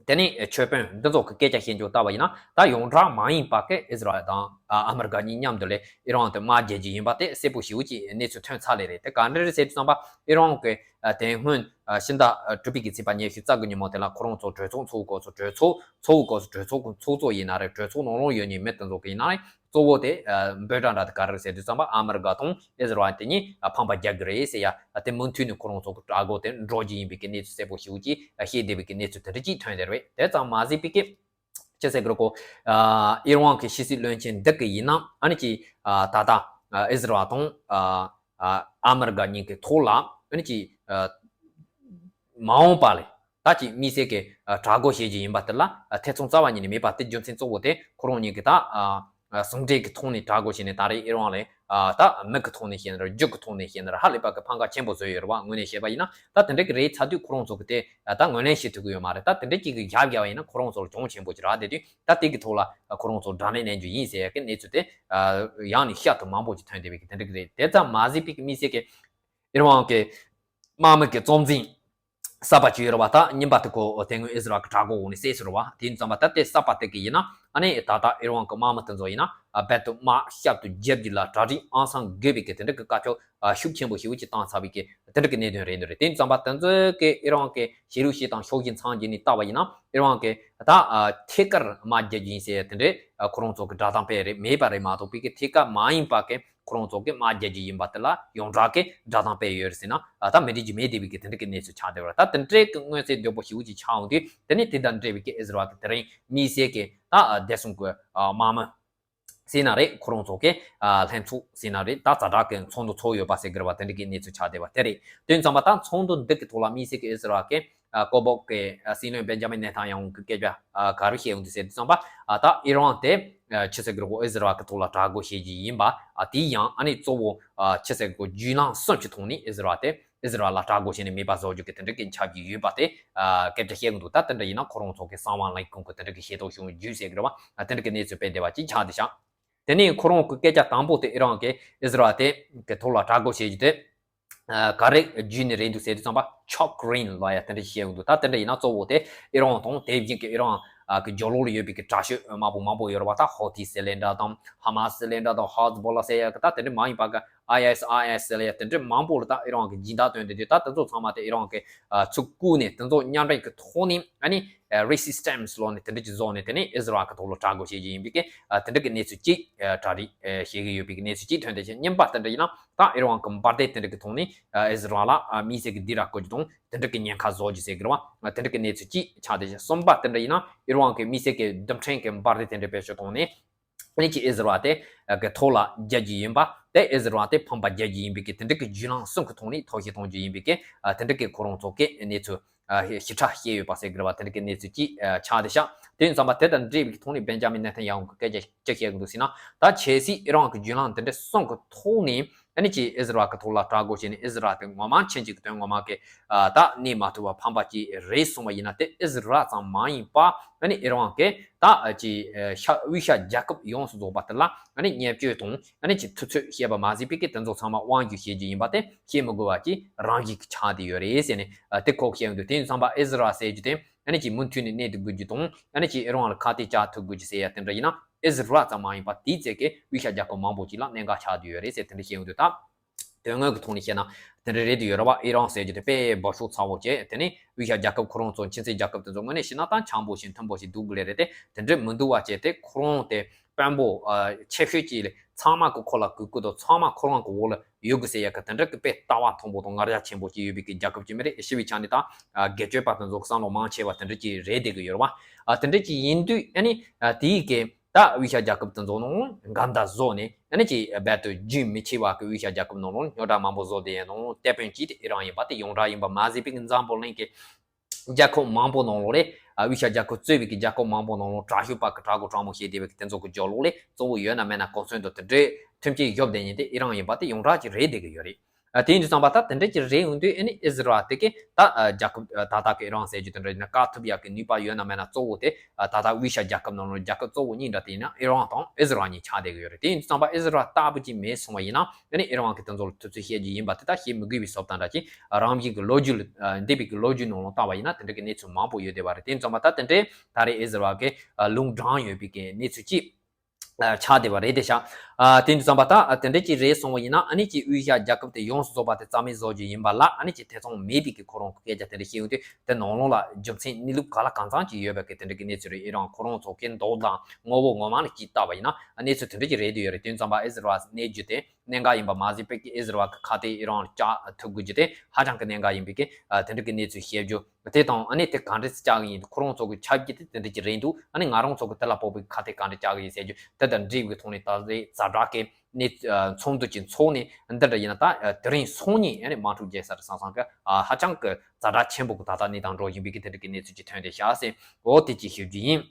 དེ་ནས་ཆོས་དཔོན་འདི་ཚོ་གི་སྐད་ཆ་བཤད་རྒྱུ་ལྟ་བ་ཡིན་ན་ད་ཡོངས་གྲགས་མ་ཡིན་པ་གི་ཨི་ཟི་རལ་དང་ཨ་ཨ་མི་རི་ཀ་གཉིས་མཉམ་དུ་ལས་ཨི་རན་དེ་དམག་རྒྱག་རྒྱུ་ཡིན་པ་དེ་གསལ་པོ་ཞེ་པོ་ཅིག་གནས་ཚུལ་ཐོན་ཚར་ལེ་རེད། དེ་ག་འདྲ་རེད་ཟེར་དུས་ཙམ་པ་ཨི་རན་གྱི་ཨ་དེ་སྔོན་ཨ་ཕྱི་ཟླ་ཨ་དྲུག་པའི་གི་ཚེས་པ་ཉི་ཤུ་རྩ་དགུ་ཉིན་མོ་དེ་ལ་ཁོ་རང་ཚོ་གྲོས་ཚོགས་ཚོགས་སྐབས་སུ་གྲོས་ཚོགས་ཚོགས་སྐབས་སུ་གྲོས་ཚོགས་ཀྱི་ཚོགས་གཙོ་ཡིན་ན་རེད། གྲོས་ཚོགས་ནང་ལོགས་ཡོད་མཁན་མི་དེ་ཚོ་གི་ཡིན་ན་རེད། གཙོ་བོ་དེ་ཨ་འབོད་སྒྲ་འདྲ་དེ་ག་རེ་རེད་ཟེར་དུས་ཙམ་པ་ཨ་མི་རི་ཀ་དང་ཨི་ཟི་རལ་དེ་གཉིས་ཨ་ཕམ་པ་རྒྱག་གི་རེད་ཟེར་ཡ་ཨ་དེ་མུ་མཐུད་ནས་ཁོ་རང་ཚོ་གི་དྲག་རྒོལ་དེ་འགྲོ་རྒྱུ་ཡིན་པའི་གི་གནས་ཚུལ་གསལ་པོ་ཞེ་པོ་ཅིག་ཨ་བཤད་བསྡད་པའི་གི་གནས་ཚུལ་དེ་འདྲ་ཅིག་ཐོན་བསྡད་རེད། དེ་ཙམ་མ་ཟད་པའི་གི་ཅི་ཟེར་གི་རེད་གོ། ཨ་ཨི་རན་གྱི་ཕྱི་སྲིད་བློན་ཆེན་འདི་གི་ཡིན་ན་ཨ་ནི་ཅིག་ཨ་ད་ལྟ་ཨ་ཨི་ཟི་རལ་དང་ཨ་ཨ་ཨ་མི་རི་ཀ་གཉིས་ཀྱི་ཐོག་ལ་ཨ་ནི་ཅིག་ཨ་མ་འོངས་པ་ལ་ད་ཅིག་དམིགས་བསལ་གྱི་ཨ་དྲག་རྒོལ་བྱེད་རྒྱུ་ཡིན་པ་དེ་ལ་ཨ་ཐེ་ཚོམ་རྩ་བ་ཉིད་ནས་མེད་པ་དེ་རྒྱུ་མཚན་གཙོ་བོ་དེ་ཁོ་རང་གཉིས་ཀྱི་ད་ཨ་ཨ་ཟུང་འབྲེལ་གྱི་ཐོག་ནས་དྲག་རྒོལ་བྱས་ནས་ད་རེས་ཨི་རན་ལ་ཨ་ད་མི་གི་ཐོག་ནས་བཤད་ན་རེད། རྒྱུ་གི་ཐོག་ནས་བཤད་ན་རེད། ཧ་ལས་པ་གི་ཕམ་ཁ་ཆེན་པོ་བཟོས་ཡོད་རེད་བ། དངོས་གནས་བཤད་པ་ཡིན་ན་ད་དེ་འདྲ་གི་རེད་ཚར་དུས་ཁོ་རང་ཚོ་གི་དེ་ཨ་ད་ངོས་ལེན་བྱེད་ཐུབ་ཀྱི་ཡོད་མ་རེད། ད་དེ་འདྲ་གཅིག་གི་ཞབས་བཞག་པ་ཡིན་ན་ཁོ་རང་ཚོ་ལ་གྱོང་ཆེན་པོ་ཅིག་རག་བསྡད་དུས་ད་དེ་གི་ཐོག་ལ་ཁོ་རང་ཚོ་དྲག་གནོན་ལེན་རྒྱུ་ཡིན་ཟེར་ཡ་གི་གནས་ཚུལ་དེ་ཡང་ནས་ཤ་ཐུབ་མང་པོ་ཅིག་ཐོན་བསྡད་པའི་གི་དེ་འདྲ་གི་རེད། དེ་ཙམ་མ་ཟད་པའི་གི་དམིགས་བསལ་གི་ཨི་རན་གི་དམག་མི་གི་གཙོ་འཛིན་གསར་པ་ཅིག་ཡོད་རེད་བ། ད་རྙིང་པ་དེ་ཁོ་དེ་སྔོན་ཨི་ཟི་རལ་གི་དྲག་རྒོལ་འོག་ནས་བསད་ཟེར་བ། དེ་ཡིན་ཙམ་པ་ད་དེ་གསར་པ་དེ་གི་ཡིན་ན་ཨ་ནི་ད་ལྟ་ཨི་རན་གི་དམག་མི་དེ་ཚོ་ཡིན་ན་ཨ་རྦད་དེ་དམག་ཞབས་ཏུ་བརྒྱབ་རྒྱུ་ལ་གྲ་སྒྲིག་ཨང་སང་དགོས་པའི་གི་དེ་འདྲ་གི་བཀའ་ཁྱབ་ཨ་ཤུགས་ཆེན་པོ་ཞེ་པོ་ཅིག་བཏང་ཚར་བའི་གི་དེ་འདྲ་གི་གནད་དོན་རེད་འདུག་རེད། དེ་ཡིན་ཙམ་པ་དེ་ཚོ་གི་ཨི་རན་གི་ཤེས་རིག་ཤེས་དང་ཕྱོགས་གཞན་ཚང་གི་ནས་བལྟ་བ་ཡིན་ན་ཨི་རན་གི་ད་ཨ་ཐད་ཀར་དམག་རྒྱག་རྒྱུ་ཡིན་ཟེར་དེ་འདྲའི་ཨ་ཁོ་རང་ཚོ་གི་བསྒྲགས་གཏམ་སྤེལ་རེད་མེད་པ་རེད་མ་གཏོགས་པའི་གི་ཐད་ཀར་མ་ཡིན་པ་གི་ཁོ་རང་ཚོ་གི་དམག་རྒྱག་རྒྱུ་ཡིན་པ་དེ་ལ་ཡོངས་གྲགས་ཀྱི་བསྒྲགས་གཏམ་སྤེལ་ཡོད་རེད་ཟེར་ན་ཨ་ད་མི་འགྲིག་རྒྱུ་མེད་བསྡད་པའི་གི་དེ་འདྲ་གི་གནས་ཚུལ་ཆགས་བསྡད་པ་རེད། ད་དེ་འདྲའི་གི་མངོན་གསལ་དོད་པོ་ཞེ་པོ་ཅིག་ཆགས་འོང་དུས་དེ་ནས་དེ་དང་འབྲེལ་བའི་གི་ཨི་ཟི་རལ་གི་དེ་རིང་དམིགས་བསལ་གི་ད་ཨ་བདེ་སྲུང་གི་ཨ་དམག་མི་ཟེར་ན་རེད། ཁོ་རང་ཚོ་གི་ཨ་ལྷན་ཚོགས་ཟེར་ན་རེད། ད་ཛ་དྲག་གི་ཚོགས་འདུ་ཚོགས་ཡོད་པ་ཟེར་གི་རེད་བ། དེ་འདྲ་གི་གནས་ཚུལ་ཆགས་བསྡད་པ་དེ་རེད། དེ་ཡིན་ཙམ་པ་ད་ཚོགས་འདུ་འདི་གི་ཐོག་ལ་དམིགས་བསལ་གི་ཨི་ཟི་རལ་གི་ཨ་ཀོ་བོག་གི་ཨ་སྲིད་བློན་བེན་ཇ་མིན་ནེ་ཐན་ཡ་ཧུ་གི་སྐད་ཆ་ཨ་ག་རེ་བཤད་ཡོང་དུས་ཟེར་དུས་ཙམ་པ་ཨ་ད་ཨི་རན་དེ་ཨ་ཕྱི་ཟེར་གི་རེད་གོ། ཨི་ཟི་རལ་གི་ཐོག་ལ་དྲག་རྒོལ་བྱེད་རྒྱུ་ཡིན་པ་ཨ་དེ་ཡང་ཨ་ནི་གཙོ་བོ་ཨ་ཕྱི་ཟེར་གི་རྒྱུ་ལམ་གསུམ་གྱི་ཐོག་ནས་ཨི་ཟི་རལ་དེ་ཨི་ཟི་རལ་ལ་དྲག་རྒོལ་བྱས་ནས་མེད་པ་བཟོ་རྒྱུ་གི་དེ་འདྲ་གི་འཆར་གཞི་ཡོད་པ་དེ་ཨ་སྐད་ཆ་བཤད་གི་འདུག་ད་དེ་འདྲ་ཡིན་ན་ཁོ་རང་ཚོ་གི་གསང་བ་ལས་ཁུངས་གི་དེ་འདྲ་གི་ཤེས་རྟོགས་བྱུང་རྒྱུ་ཟེར་གི་རེད་བ། ཨ་དེ་འདྲ་གི་གནས་ཚུལ་སྤེལ་བསྡད་པ་ཅིག་ཆགས་བསྡད་ཤག་དེ་ནས་ཁོ་རང་གི་སྐད་ཆ་དང་པོ་དེ་ཨི་རན་གི་ཨི་ཟི་རལ་དེ་གི་ཐོག་ལ་དྲག་རྒོལ་བྱེད་རྒྱུ་དེ་ཨ་ག་རེ་བརྒྱུད་ནས་རེད་འདུག་ཟེར་དུས་ཙམ་པ་ཆོག་རིན་ལབ་ཡ་དེ་འདྲ་ཞིག་བཤད་ཡོང་འདུག་ད་དེ་འདྲ་ཡིན་ན་གཙོ་བོ་དེ་ཨི་རན་དང་དེ་བཞིན་གི་ཨི་རན་གི་ལྗོངས་ལོགས་ལ་ཡོད་པའི་གི་དྲག་ཤོས་དམག་དཔུང་མང་པོ་ཡོད་རེད་བ། ད་ཧོ་ཐི་ཟེར་ལེ་འདྲ་དང་ཧ་མ་སི་ཟེར་ལེ་འདྲ་དང་ཧ་ཛི་བོ་ལ་ཟེར་ཡ་གི་ད་དེ་འདྲ་མ་ཡིན་པ་གི་ཨའི་ཨེས་ཨའི་ཨེས་ཟེར་ལེ་ཡ་དེ་འདྲ་མང་པོ་ལ་ད་ཨི་རན་གི་སྦྱིན་བདག་བཏོན་ཏེ་དུས་ད་དེ་ཚོ་ཚང་མ་དེ་ཨི་རན་གི་ཚུར་བཀུག་ནས་དེ་ཚོ་མཉམ་འབྲེལ་གི་ཐོག་ནས་ཨ་ནི་རེ་སི་སི་ཊེན་སི་ལབ་ནས་དེ་འདྲ་ཅིག་བཟོས་ནས་དེ་ནས་ཨི་ཟི་རལ་གི་ཐོག་ལ་དྲག་རྒོལ་བྱེད་ཀྱི་ཡིན་པའི་གི་དེ་འདྲ་གི་གནས་ཚུལ་ཅིག་གྲ་སྒྲིག་བྱེད་ཀྱི་ཡོད་པའི་གི་གནས་ཚུལ་ཅིག་ཐོན་བསྡད་ཤག་རྙིང་པ་དེ་འདྲ་ཡིན་ན་ད་ཨི་རན་གི་འབར་མདེལ་དེ་འདྲ་གི་ཐོག་ནས་ཨི་ཟི་རལ་ལ་མི་སེར་གི་སྡིགས་ར་བསྐུལ་རྒྱུ་དང་དེ་འདྲ་གི་ཉེན་ཁ་བཟོ་རྒྱུ་ཟེར་གི་རེད་བ། དེ་འདྲ་གི་གནས་ཚུལ་ཅིག་ཆགས་བསྡད་ཤག་གསུམ་པ་དེ་འདྲ་ཡིན་ན་ཨི་རན་གི་མི་སེར་གི་རྡུལ་ཕྲན་གི་འབར་མདེལ་དེ་འདྲ་བེད་སྤྱོད་བཏང་ནས་ཨ་ནི་ཅིག་ཨི་ཟི་རལ་དེ་གི་ཐོག་ལ་རྒྱག་རྒྱུ་ཡིན་པ་དེ་ཨི་ཟི་རལ་དེ་ཕམ་པ་རྒྱག་རྒྱུ་ཡིན་པའི་གི་དེ་འདྲ་གི་བརྒྱུད་ལམ་གསུམ་གི་ཐོག་ནས་ཐབས་ཤེས་གཏོང་རྒྱུ་ཡིན་པའི་གི་དེ་འདྲ་གི་ཁོ་རང་ཚོ་གི་གནས་ཚུལ་ཨ་ཞིབ་ཕྲ་བཤད་ཡོད་པ་ཟེར་གི་རེད་བ། དེ་འདྲ་གི་གནས་ཚུལ་ཅིག་ཨ་ཆགས་བསྡད་ཤག་དེ་ཡིན་ཙང་པ་དེ་དང་འབྲེལ་བའི་ཐོག་ནས་བེན་ཇ་མིན་ནེ་ཐན་ཡ་ཧུ་གི་སྐད་ཆ་ཅི་བཤད་གི་འདུག་ཟེར་ན། ད་གལ་སྲིད་ཨི་རན་གི་བརྒྱུད་ལམ་དེ་འདྲ་གསུམ་གི་ཐོག་ནས་ཨ་ནི་ཅིག་ཨི་ཟི་རལ་གི་ཐོག་ལ་དྲག་རྒོལ་བྱས་ནས་ཨི་ཟི་རལ་དེ་ངོ་མ་ཕྱིན་ཅིག་གི་དོན་ངོ་མ་གི་ཨ་ད་གནས་མ་ཐུབ་པ་ཕམ་པ་ཅིག་རེད་གསུངས་པ་ཡིན་ན་དེ་ཨི་ཟི་རལ་ཙམ་མ་ཡིན་པ་ཨ་ནི་ཨི་རན་གི་ད་ཅིག་ཤ་དབུས་ཤར་རྒྱལ་ཁབ་ཡོངས་སུ་རྫོགས་པ་དེ་ལ་ཨ་ནི་བརྙས་བཅོས་དང་ཨ་ནི་ཅིག་ཐུབ་ཚོད་བཤད་པ་མ་ཟད་པའི་གི་དེ་ཚོ་ཚང་མ་དབང་སྒྱུར་བྱེད་རྒྱུ་ཡིན་པ་དེ་བཤད་མི་དགོས་པ་ཅིག་རང་བཞིན་གྱི་ཆགས་བསྡད་ཡོད་རེད་ཟེར་ནས་ཨ་དེ་ཁོ་བཤད་ཡོང་དུས་དེ་ཡིན་ཙང་པ་ཨི་ཟི་རལ་ཟེར་རྒྱུ་དེ་ཨ་ནི་ཅིག་མུ་མཐུད་ནས་གནས་ཐུབ་དགོས་རྒྱུ་དང་ཨ་ནི་ཅིག་ཨི་རན་ལ་ཁ་གཏད་བཅག་ཐུབ་དགོས་རྒྱུ་ཟེར་ཡ་དེ་འདྲ་ཡིན་ན་ཨི་ཟི་རལ་ཙམ་མ་ཡིན་པ་དེའི་ཚད་ཀྱི་དབུས་ཤར་རྒྱལ་ཁབ་མང་པོ་ཅིག་ལ་གནད་འགག་ཆགས་བསྡད་ཡོད་རེད་ཟེར་དེ་འདྲ་བཤད་ཡོང་དུས་ད། དོན་དངོས་ཀྱི་ཐོག་ནས་བཤད་ན་དེ་འདྲ་རེད་དུ་ཡོད་རེད་བ། ཨི་རན་ཟེར་རྒྱུ་དེ་དཔེ་སྦོ་ཤོག་ཚ་བོ་བྱས། དེ་ནས་དབུས་ཤར་རྒྱལ་ཁབ་ཁོ་རང་ཚོ་ཁྱིམ་མཚེས་རྒྱལ་ཁབ་དེ་ཚོ་དངོས་གནས་བཤད་ན་ད་འཆམ་པོ་ཞིག་མཐུན་པོ་ཞིག་འདུག་གི་ལེ་རེད་དེ། དེ་འདྲ་མི་འདུག་བ་བྱས་ཏེ་ཁོ་རང་དེ་དཔོན་པོ་ཆེ་ཤོས་ཀྱི་ཚང་མ་གི་ཁོ་ལ་གུས་བཀུར་དང་ཚང་མ་ཁོ་རང་གི་འོག་ལ་ཡོད་དགོས་ཟེར་ཡ་གི་དེ་འདྲ་གི་དཔེ་ལྟ་བ་མཐོན་པོ་དང་ང་རྒྱལ་ཆེན་པོ་ཅིག་ཡོད་པའི་གི་རྒྱལ་ཁབ་ཅིག་མ་རེད། ཞི་བའི་ཆ་ནས་ད་སྒེར་གཅོད་པ་དེ་ཚོ་གི་བསམ་བློ་མང་ཆེ་བ་དེ་འདྲ་ཅིག་རེད་བསྡད་གི་ཡོད་རེད་བ། དེ་འདྲ་ཅིག་ཡིན་དུས་ཨ་ནི་དེའི་གི་ད་དབུས་ཤར་རྒྱལ་ཁབ་དེ་ཚོ་ནང་འགལ་ཟླ་བཟོས་ནས་ཨ་ནི་ཅིག་རྦད་དེ་རྒྱུན་མི་ཆད་པ་གི་དབུས་ཤར་རྒྱལ་ཁབ་ནང་ལོགས་རྙོག་དྲ་མང་པོ་བཟོ་བསྡད་ཡ་དང་། དེད་དཔོན་གཅིག་དེ་ཨི་རན་ཡིན་པ་དེ་ཡོངས་གྲགས་ཡིན་པ་མ་ཟད་པའི་གི་འཛམ་བུ་གླིང་གི་རྒྱལ་ཁབ་མང་པོ་ནང་ལོགས་ལས་དབུས་ཤར་རྒྱལ་ཁབ་གཙོས་པའི་གི་རྒྱལ་ཁབ་མང་པོ་ནང་ལོགས་དྲག་ཤུགས་པ་གི་དྲག་གོ་དྲག་མོ་བྱེད་བསྡད་པའི་གི་དེ་ཚོ་གི་རྒྱབ་ལོགས་ལས་གཙོ་བོ་ཡོད་ན་མེད་ན་གོ་མཚོན་དང་དེ་འདྲའི་མཐུན་རྐྱེན་བཞག་བསྡད་མཁན་དེ་ཨི་རན་ཡིན་པ་དེ་ཡོངས་གྲགས་ཅིག་རེད་བསྡད་གི་ཡོད་རེད། ཨ། དེ་ཡིན་དུས་ཙམ་པ་ད་དེ་འདྲ་ཅིག་རེད་ཡོང་དུས་ཨ་ནི་ཨི་ཟི་རལ་དེ་གས་ད་ཨ་རྒྱལ་ཁབ་ཨ་ད་ལྟ་གི་ཨི་རན་ཟེར་རྒྱུ་དེ་འདྲ་ཡིན་ན་བཀག་ཐུབ་ཡག་གི་ནུས་པ་ཡོད་ན་མེད་ན་གཙོ་བོ་དེ་ཨ་ད་ལྟ་དབུས་ཤར་རྒྱལ་ཁབ་ནང་ལ་རྒྱལ་ཁབ་གཙོ་བོ་གཉིས་འདྲ་དེ་ཡིན་ན་ཨི་རན་དང་ཨི་ཟི་རལ་གཉིས་ཆགས་བསྡད་གི་ཡོད་རེད། དེ་ཡིན་དུས་ཙམ་པ་ཨི་ཟི་རལ་ལྟ་བུ་ཅིག་མེད་སོང་བ་ཡིན་ན་ཨ་ནི་ཨི་རན་གི་དེ་ཚོ་ལ་ཐུབ་ཚོད་བཤད་རྒྱུ་ཡིན་པ་དེ་ད་བཤད་མི་དགོས་པའི་བཟོ་ལྟ་འདྲ་ཅིག་རང་བཞིན་གི་ལོ་རྒྱུས་ལ་ཨ་འདས་པའི་གི་ལོ་རྒྱུས་ནང་ལ་ལྟ་བ་ཡིན་ན་དེ་འདྲ་གི་གནས་ཚུལ་མང་པོ་ཡོད་བསྡད་པ་རེད། དེ་ཡིན་དུས་ཙམ་པ་ད་དེ་འདྲའི་ད་རེས་ཨི་ཟི་རལ་གི་ཨ་ལུང་དྲངས་ཡོད་པའི་གི་གནས་ཚུལ་ཅིག་ཆགས་བསྡད་པ་རེད་དེ་ཤག་ཨ། དེ་འདྲ་ཙམ་པ་ད་ཨ་དེ་འདྲ་ཅིག་རེད་སོང་བ་ཡིན་ན་ཨ་ནི་ཅིག་དབུས་ཤར་རྒྱལ་ཁབ་དེ་ཡོངས་སུ་རྫོགས་པ་དེ་རྩ་མེད་བཟོ་རྒྱུ་ཡིན་པ་ལ་ཨ་ནི་ཅིག་ཐེ་ཚོམ་མེད་པའི་གི་ཁོ་རང་གི་སྐད་ཆ་དེ་འདྲ་བཤད་ཡོང་དུས་དེ་ནང་ལོགས་ལ་རྒྱུ་མཚན་གནས་ལུགས་ག་ལ་གང་འཚམ་ཅིག་ཡོད་པའི་གི་དེ་འདྲ་གི་གནས་ཚུལ་རེད། ཨི་རན་ཁོ་རང་ཚོ་གི་མདོག་དང་ངོ་བོ་ངོ་མ་ལ་ཅིག་བལྟས་པ་ཡིན་ན་གནས་ཚུལ་དེ་འདྲ་ཅིག་རེད་དུ་ཡོད་རེད། དེ་ཙམ་པ་ཨི་ཟི་རལ་གནས་རྒྱུ་དེ་གནད་འགག་ཡིན་པ་མ་ཟད་པའི་གི་ཨི་ཟི་རལ་གི་ཁ་གཏད་ཨི་རན་ལ་བཅག་ཐུབ་དགོས་རྒྱུ་དེ་ཧ་ཅང་གི་གནད་འགག་ཡིན་པའི་གི་ཨ་དེ་འདྲ་གི་གནས་ཚུལ་བཤད་རྒྱུ། དེ་དང་ཨ་ནི་དེ་ག་འདྲས་སེ་བཅག་གི་ཡིན། ཁོ་རང་ཚོ་གི་ཆབ་ཀྱི་དེ་དེ་འདྲས་ཀྱི་རེད་འདུག་ཨ་ནི་ང་རང་ཚོ་གི་དེ་ལ་དཔག་པའི་ཁ་གཏད་ག་འདྲས་བཅག་གི་ཡིན་ཟེར་རྒྱུ་དེ་དང་འབྲེལ་བའི་ཐོག་ནས་ད་རེས་ཛ་དྲག་གི་གནས་ཚུལ་ཚོགས་འདུ་ཅིག་འཚོགས་ནས་འདི་འདྲ་ཡིན་ན་ད་དེ་རིང་སང་ཉིན་ཨ་ནི་དམག་འཁྲུག་རྒྱག་ས་རེད་བསམ་བསམ་གི་ཨ་ཧ་ཅང་གི་ཛ་དྲག་ཆེན་པོ་གི་ད་ལྟ་གནས་སྟངས་འགྲོ་བཞིན་པའི་གི་དེ་འདྲ་གི་གནས་ཚུལ་ཅིག་ཐོན་བསྡད་ཤག་ཟེར། འོ་དེ་ཅིག་ཞུ་རྒྱུ་ཡིན།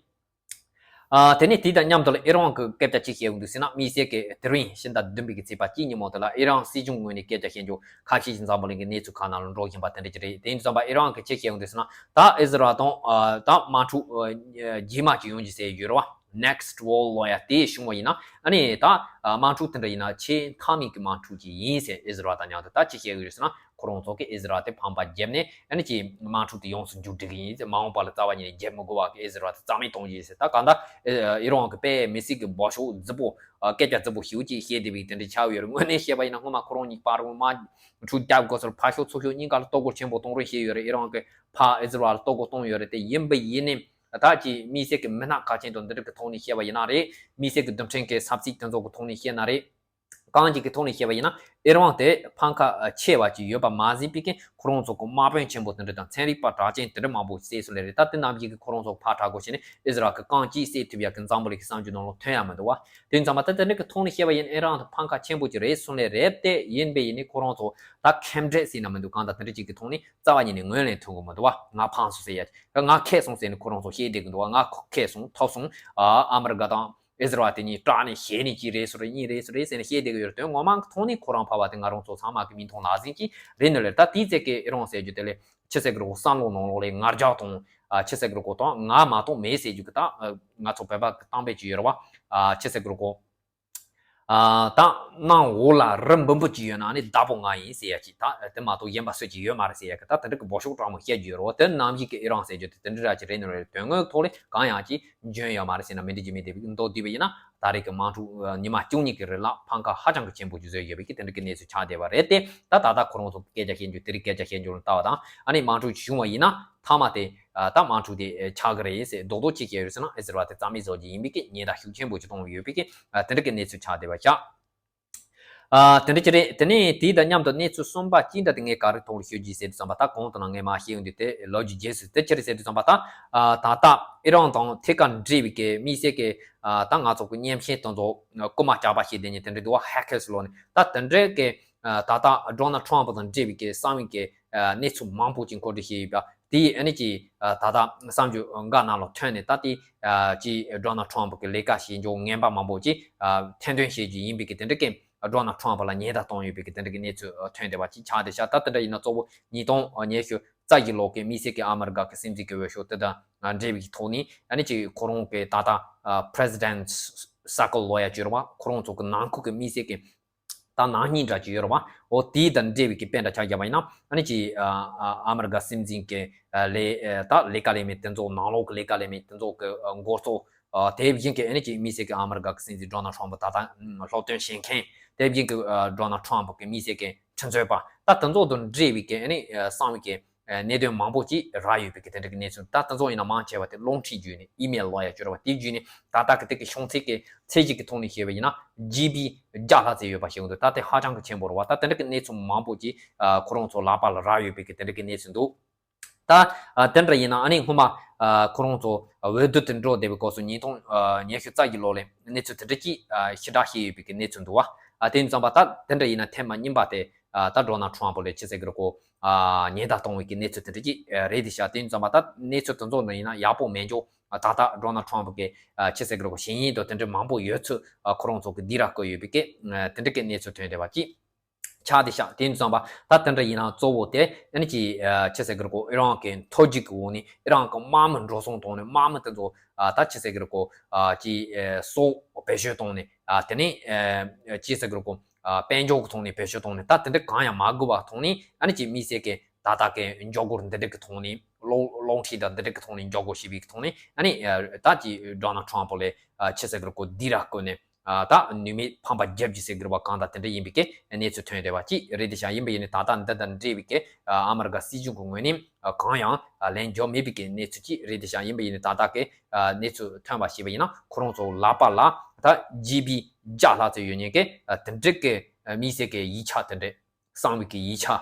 ཨ། དེ་ནས་དེ་དང་མཉམ་དུ་ལ་ཨི་རན་གྱི་སྐད་ཆ་གཅིག་བཤད་ཡོང་དུས་ཟེར་ན། དམིགས་བསལ་གྱི་དེ་རིང་ཕྱི་ཟླ་བདུན་པའི་གི་ཚེས་པ་གཅིག་ཉིན་མོ་དེ་ལ་ཨི་རན་སྲིད་གཞུང་ངོས་ནས་སྐད་ཆ་བཤད་རྒྱུ་ཁ་ཤས་ཤིག་འཛམ་བུ་གླིང་གི་གནས་ཚུལ་ཁག་ནང་ལ་འགྲོ་བཞིན་པ་དེ་འདྲ་ཅིག་རེད། དེ་ཡིན་དུས་ཙམ་པ་ཨི་རན་གྱིས་ཅི་བཤད་ཡོང་དུས་ཟེར་ན། ད་ཨི་ཟི་རལ་དང་ཨ་ད་དམག་འཁྲུག་ཨ་རྗེས་མ་ཅིག་ཡོང་རྒྱུ་ཟེར་ཡོད་རེད་བ། Next World War ཡ་དེ་བྱུང་བ་ཡིན་ན་ཨ་ནི་ད་ཨ་དམག་འཁྲུག་དེ་འདྲ་ཡིན་ན་ཆེས་མཐའ་མའི་གི་དམག་འཁྲུག་ཅིག་ཡིན་ཟེར་ཨི་ཟི་རལ་དང་མཉམ་དུ་ད་ཅི་བཤད་ཡོད་རེད་ཟེར་ན། ཁོ་རང་ཚོ་གིས་ཨི་ཟི་རལ་དེ་ཕམ་པ་བརྒྱབ་ནས་ཨ་ནི་ཅིག་དམག་འཁྲུག་དེ་ཡོངས་སུ་མཇུག་སྒྲིལ་གི་ཡིན་ཟེར། མ་འོངས་པ་ལ་རྩ་བ་ཉིད་ནས་བརྒྱབ་མི་དགོས་པ་གི་ཨི་ཟི་རལ་དེ་རྩ་མེད་གཏོང་རྒྱུ་ཡིན་ཟེར། ད་གང་ལྟར་ཨི་རན་གྱི་དཔེ་མི་སྲིད་ཀྱི་སྦོ་ཤོག་རྫིག་པོ་སྐད་ཆ་རྫིག་པོ་ཞེ་པོ་ཅིག་བཤད་བསྡད་པའི་དེ་འདྲ་ཆགས་ཡོད་རེད། དངོས་གནས་བཤད་པ་ཡིན་ན་སྔོན་མ་ཁོ་རང་གཉིས་བར་དུ་དམག་འཁྲུག་རྒྱག་དགོས་སར་ཕར་ཕྱོགས་ཚུར་ཕྱོགས་གཉིས་ཀ་ལ་གཏོར་རྒོལ་ཆེན་པོ་གཏོང་རོགས་བྱས་ཡོད་རེད། ཨི་རན་གྱིས་ཕར་ཨི་ཟི་རལ་ལ་གཏོར་རྒོལ་གཏོང་ཡོད་རེད། དེ་ཡིན་པ་ཡིན་ནའི་ད་ཅིག་དམིགས་བསལ་གྱི་མི་སྣ་ཁག་ཅན་དང་འདི་འདྲ་གི་ཐོག་ནས་བཤད་པ་ཡིན་ན་རེད། དམིགས་བསལ་གྱི་རྡུལ་ཕྲན་གྱི་ས་ཚིགས་དེ་ཚོ་གི་ཐོག་ནས་བཤད་ན་རེད། གང་ཅིག་གི་ཐོག་ནས་བཤད་པ་ཡིན་ན་ཨི་རན་དེ་ཕམ་ཁ་ཆེ་བ་ཅིག་ཡོད་པ་མ་ཟད་པའི་གི་ཁོ་རང་ཚོ་གི་དམག་དཔོན་ཆེན་པོ་དེ་འདྲ་དང་ཚན་རིག་པ་གྲགས་ཅན་དེ་འདྲ་མང་པོ་བསད་སོང་ལེ་རེད། ད་དེ་རྣམས་ཀྱིས་གི་ཁོ་རང་ཚོ་ཕར་དྲག་རྒོལ་བྱས་ནས་ཨི་ཟི་རལ་གི་རྐང་གཅིག་བསད་ཐུབ་ཡག་གི་འཛམ་བུ་གླིང་གི་བསམ་རྒྱུ་ནང་ལ་ཐོན་ཡ་མི་འདུག་བ། དེ་ཡིན་ཙང་མ་ད་དེ་འདྲ་གི་ཐོག་ནས་བཤད་པ་ཡིན། ཨི་རན་དེ་ཕམ་ཁ་ཆེན་པོ་ཅིག་རེད་སོང་ལེ་རེད། དེ་ཡིན་པས་ཡིན་ནའི་ཁོ་རང་ཚོ་ད་ཁེམ་འདྲེ་ཟེར་ན་མི་འདུག་གང་ལྟར་དེ་འདྲ་ཅིག་གི་ཐོག་ནས་རྩ་བ་ཉིད་ནས་ངོས་ལེན་ཐུབ་གི་མི་འདུག་བ། ང་ཕམ་སོང་ཟེར་ཡ་ང་ཁེ་སོང་ཟེར་ནས་ཁོ་རང་ཚོ་བཤད་བསྡད་གི་འདུག་བ། ང་ཁེ་སོང་ཐོབ་སོང་། ཨ་ཨ་མི་རི་ཀ་དང་། ཨི་ཟི་རལ་དེ་གཉིས་སྐྲག་ནས་ཞེད་ནས་ཅི་རེད་སོ་རེད་གཉིས་རེད་སོ་རེད་ཟེར་ནས་བཤད་བསྡད་ཀྱི་ཡོད་རེད། དོན་ངོ་མ་གི་ཐོག་ནས་ཁོ་རང་ཕལ་བ་དེ་ང་རང་ཚོ་ཚང་མ་གི་མིག་མཐོང་ལག་ཟིན་གྱི་རེད་ནི་ལེར། ད་དེའི་ཚེ་གི་ཨི་རན་ཟེར་རྒྱུ་དེ་ལས་ཕྱི་ཟེར་གི་རོ་བསམ་བློ་ནང་ལོགས་ལས་ང་རྒྱལ་དང་ཨ་ཕྱི་ཟེར་གི་རོ་གོ་དང་ང་མ་གཏོགས་མེད་ཟེར་རྒྱུ་གི་ད་ཨ་ང་ཚོ་བོད་པ་གི་གཏམ་དཔེ་ཅིག་ཡོད་རེད་བ། ཨ་ཕྱི་ཟེར་གི་རོ་གོ་ཨ་ད་ནང་འོག་ལ་རི་འབུམ་པོ་ཅིག་ཡོད་ན་ནི་བདག་པོ་ང་ཡིན་ཟེར་ཡ་ཅིག་ད་དེ་མ་གཏོགས་གཞན་པ་སུ་ཅིག་ཡོད་མ་རེད་ཟེར་ཡ་གི་ད་དེ་འདྲ་གི་སྦོ་ཤོག་སྤྲང་མོ་བཤད་རྒྱུ་ཡོད་རེད་བ། དེ་རྣམས་ཀྱིས་གི་ཨི་རན་ཟེར་རྒྱུ་དེ་དེ་འདྲ་ར་ཅིག་རེད་ནི་རེད། དོན་དངོས་ཐོག་ལས་གང་ཡང་ཅིག་འཇོན་ཡོད་མ་རེད་ཟེར་ན་མི་འགྲིག་རྒྱུ་མེད་དེ་བའི་མདོ་བསྡུས་པ་ཡིན་ན་ད་རེས་ཀྱི་དམག་འཁྲུག་ཉི་མ་བཅུ་གཉིས་ཀྱི་རིང་ལ་ཕམ་ཁ་ཧ་ཅང་གི་ཆེན་པོ་ཅིག་བཟོས་ཡོད་པའི་གི་དེ་འདྲ་གི་གནས་ཚུལ་ཆགས་བསྡད་པ་རེད་དེ། ད་ད་ལྟ་ཁོ་རང་ཚོ་སྐད་ཆ་བཤད་རྒྱུ་དེ་རིང་སྐད་ཆ་བཤད་རྒྱུ་ལ་ལྟ་བ་དང་ཨ་ནི་དམག་འཁྲུག་བྱུང་བ་ཡིན་ན་མཐའ་མ་དེ་ད་དམག་འཁྲུག་དེ་ཆགས་ཀྱི་རེད་ཟེར་རྡོག་རྡོག་ཅིག་བཤད་ཡོད་ཟེར་ན་ཨི་ཟི་རལ་དེ་རྩ་མེད་བཟོ་རྒྱུ་ཡིན་པའི་གི་ཉེན་བརྡ་ཤུགས་ཆེན་པོ་ཅིག་གཏོང་ཡོད་པའི་གི་དེ་འདྲ་གི་གནས་ཚུལ་ཆགས་བསྡད་པ་ཤག་ཨ་དེ་འདྲ་ཅིག་རེད། དེ་ནས་དེའི་དང་མཉམ་དུ་གནས་ཚུལ་གསུམ་པ་གཅིག་འདྲ་དེ་ངས་ག་རེ་ཐོག་ལ་ཤོད་ཀྱི་ཟེར་དུས་ཙམ་པ་ད་གོང་དུ་ན་ངས་མ་བཤད་ཡོང་དུས་དེ་ལོ་རྒྱུས་རྗེས་སུ་དེ་ཅི་རེད་ཟེར་དུས་ཙམ་པ་ད་ཨ་ད་ལྟ་ཨི་རན་དང་ཐད་ཀར་འབྲེལ་བའི་གི་དམིགས་བསལ་གི་ཨ་ད་ང་ཚོ་གི་མཉེན་ཆས་དེ་ཚོ་རྐུ་མ་བཅག་པ་བྱས་བསྡད་མཁན་དེ་འདྲ་འདུག་བ། ཧེ་ཀར་ལབ་ནས་ད་དེ་འདྲའི་གི་ཨ་ད་ལྟ་ཌོ་ནལ་ཊམ་པ་དང་འབྲེལ་བའི་གི་གསང་བའི་གི་ཨ་གནས་ཚུལ་མང་པོ་ཅིག་མཁོ་སྤྲོད་བྱས་ཡོད་པ། དེ་ཡིས་ཨ་ནི་ཅིག་ཨ་ད་ལྟ་གསར་འགྱུར་འགའ་ནང་ལ་ཐོན་ནས་ད་དེ་ཨ་ཅིག་ཌོ་ནལ་ཊམ་པ་གི་ལས་ཀ་བྱེད་འཇོག་ངན་པ་མང་པོ་ཅིག་ཨ་ཐེར་འདོན་བྱེད་རྒྱུ་ཡིན་པའི་གི་དེ་འདྲ་གི་ཌོ་ནལ་ཊམ་པ་ལ་ཉེན་བརྡ་བཏང་ཡོད་པའི་གི་དེ་འདྲ་གི་གནས་ཚུལ་ཨ་ཐོན་བསྡད་པ་ཅིག་ཆགས་བསྡད་ཤག་ད་དེ་འདྲ་ཡིན་ན་གཙོ་བོ་ཉིས་སྟོང་ཉི་ཤུ་རྩ་བཞི་ལོ་གི་དམིགས་བསལ་གི་ཨ་མི་རི་ཀ་གི་སྲིད་འཛིན་གི་འོས་ཤོག་དེ་དང་འབྲེལ་བའི་ཐོག་ནས་ཨ་ནི་ཅིག་ཁོ་རང་གི་ད་ལྟ་ཨ་པི་རེ་སི་ཌེན་ཊི་སར་ཀལ་ལབ་ཡ་ཅིག་ཡོད་རེད་བ། ཁོ་རང་ཚོ་གི་ནང་ཁུལ་གི་དམིགས་བསལ་གི་ད་ནག་ཉེས་འདྲ་ཅིག་ཡོད་རེད་བ། འོ་དེ་དང་འབྲེལ་བའི་གི་དཔེ་འདྲ་ཆ་བཞག་པ་ཡིན་ན་ཨ་ནི་ཅིག་ཨ་ཨ་ཨ་མི་རི་ཀ་སྲིད་འཛིན་གི་ཨ་ལས་ཨ་ད་ལས་ཀ་ལས་མི་དེ་ཚོ་ནང་ལོགས་གི་ལས་ཀ་ལས་མི་དེ་ཚོ་གི་ཨ་འགོ་གཙོ་ ཨ་དེ་བཞིན་གྱི་ཨ་ནི་ཅིག་དམིགས་བསལ་གྱི་ཨ་མི་རི་ཀ་གི་སྲིད་འཛིན་ཌོ་ནལ་ཊམ་ཕུ་ད་ལྟ་ཨ་སློབ་སྟོན་བྱེད་མཁན། དེ་བཞིན་གྱི་ཨ་ཌོ་ནལ་ཊམ་ཕུ་གི་དམིགས་བསལ་གྱི་མཁྲེགས་འཛིན་པ། ད་དེ་ཚོ་དང་འབྲེལ་བའི་གི་ཨ་ནི་ཨ་གསང་བའི་གི་ཨ་གནད་དོན་མང་པོ་ཅིག་རག་ཡོད་པའི་གི་དེ་འདྲ་གི་གནས་ཚུལ། ད་དེ་ཚོ་ཡིན་ན་མང་ཆེ་བ་དེ་རླུང་འཕྲིན་བརྒྱུད་ནས་ཨི་མེལ་ལབ་ཡ་ཅིག་ཡོད་རེད་བ། དེ་བརྒྱུད་ནས་ད་ལྟ་གི་དེ་གི་བྱུང་ཚད་གི་ཚད་གཞི་གི་ཐོག་ནས་བཤད་པ་ཡིན་ན་ཇི་བི་བརྒྱ་ལྷག་ཙམ་ཡོད་པ་ཞིག་འདུག་ད་དེ་ཧ་ཅང་གི་ཆེན་པོ་རེད་བ། ད་དེ་འདྲ་གི་གནས་ཚུལ་མང་པོ་ཅིག་ཨ་ཁོ་རང་ཚོ་ལག་པ་ལ་རག་ཡོད་པའི་གི་དེ་འདྲ་གི་གནས་ཚུལ་འདུག་ད་ཨ་དེ་འདྲ་ཡིན་ན་ཨ་ནི་སྔོན་མ་ཨ་ཁོ་རང་ཚོ་ཨ་འོས་བསྡུ་དེ་འགྲོ་བསྡད་པའི་སྐབས་སུ་ཉིས་སྟོང་ཨ་ཉི་ཤུ་རྩ་བཞི་ལོ་ལ་གནས་ཚུལ་དེ་འདྲ་ཅིག་ཨ་ཞེ་དྲག་བཤད་ཡོད་པའི་གི་གནས་ཚུལ་འདུག་བ། ཨ་དེ་ཡིན་ཙང་པ་ད་དེ་འདྲ་ཡིན་ན་ཐེངས་མ་གཉིས་པ་དེ་ཨ་ད་ཌོ་ནལ་ཊམ་ཕུ་ལ་ཅི་ཟེར་གི་རེད་གོ། ཨ་ཉེན་བརྡ་གཏོང་བའི་གི་གནས་ཚུལ་དེ་འདྲ་ཅིག་ཨ་རེད་དེ་ཤག་དེ་ཡིན་ཙང་པ་ད་གནས་ཚུལ་དེ་ཚོ་འདི་ཡིན་ན་ཡག་པོ་མེད་འཇོག་ཨ་ད་ལྟ་ཌོ་ནལ་ཊམ་ཕུ་གི་ཨ་ཅི་ཟེར་གི་རེད་གོ། ཞལ་ཡིན་དང་དེ་འདྲ་མང་པོ་ཡོད་ཚུལ་ཨ་ཁོ་རང་ཚོ་གི་སྡིགས་ར་བསྐུལ་ཡོད་པའི་གི་ཨ་དེ་འདྲ་གི་གནས་ཚུལ་ཐོན་བསྡད་པ་ཅིག་ཆགས་བསྡད་ཤག་དེ་ཡིན་ཙང་པ་ད་དེ་འདྲ་ཡིན་ན་གཙོ་བོ་དེ་ཨ་ནི་ཅི་ཨ་ཅི་ཟེར་གི་རེད་གོ། ཨི་རན་གི་མཐོ་རྒྱུགས་ཀྱི་འོག་ནས་ཨི་རན་གི་དམག་མི་འགྲོ་སོང་བཏང་ནས་དམག་མི་དེ་ཚོ་ཨ་ད་ཅི་ཟེར་གི་རེད་གོ། ཨ་ཅི་ཨ་སྲོག་བེད་སྤྱོད་བཏང་ནས་ཨ་དེ་ནས་ཨ་ཅི་ཟེར་གི་རེད་གོ། ཨ་དཔལ་འབྱོར་གྱི་ཐོག་ནས་བེད་སྤྱོད་བཏང་ནས་ད་དེ་འདྲ་གང་ཡང་མ་དགོས་པ་ཐོག་ནས་ཨ་ནི་ཅི་དམིགས་བསལ་གྱི་ད་ལྟ་གི་མགྱོགས་སྒོར་འདི་འདྲ་གི་ཐོག་ནས་གློག་གློག་འཕྲིན་དང་འདི་འདྲ་གི་ཐོག་ནས་མགྱོགས་སྒོར་ཞེས་པའི་ཐོག་ནས་ཨ་ནི་ཨ་ད་ཅི་ཌོ་ནལ་ཊམ་ཕུ་ལ་ཨ་ཅི་ཟེར་གི་རེད་གོ། སྡིགས་ར་བསྐུལ་ནས། ཨ་ད་ནུས་མེད་ཕམ་པ་རྒྱབ་རྒྱུ་ཟེར་གི་རེད་བ། གང་ལྟར་དེ་འདྲ་ཡིན་པའི་གི་གནས་ཚུལ་ཐོན་བསྡད་པ་ཅིག་རེད་དེ་ཤག་ཡིན་པ་ཡིན་ནའི་ད་ལྟ་འདི་དང་འབྲེལ་བའི་གི་ཨ་ཨ་མི་རི་ཀ་སྲིད་གཞུང་གི་ངོས་ནས་ཨ་གང་ཡང་ཨ་ལན་འཇོག་མེད་པའི་གི་གནས་ཚུལ་ཅིག་རེད་དེ་ཤག་ཡིན་པ་ཡིན་ནའི་ད་ལྟ་གི་ཨ་གནས་ཚུལ་ཐོན་པ་ཞིག་པ་ཡིན་ན་ཁོ་རང་ཚོ་ལག་པ་ལ་ད་ཇི་བི་བརྒྱ་ལྷག་ཙམ་ཡོད་མཁན་གི་ཨ་དེ་འདྲ་གི་ཨ་དམིགས་བསལ་གི་ཡིག་ཆ་དེ་འདྲ་གསང་བའི་གི་ཡིག་ཆ།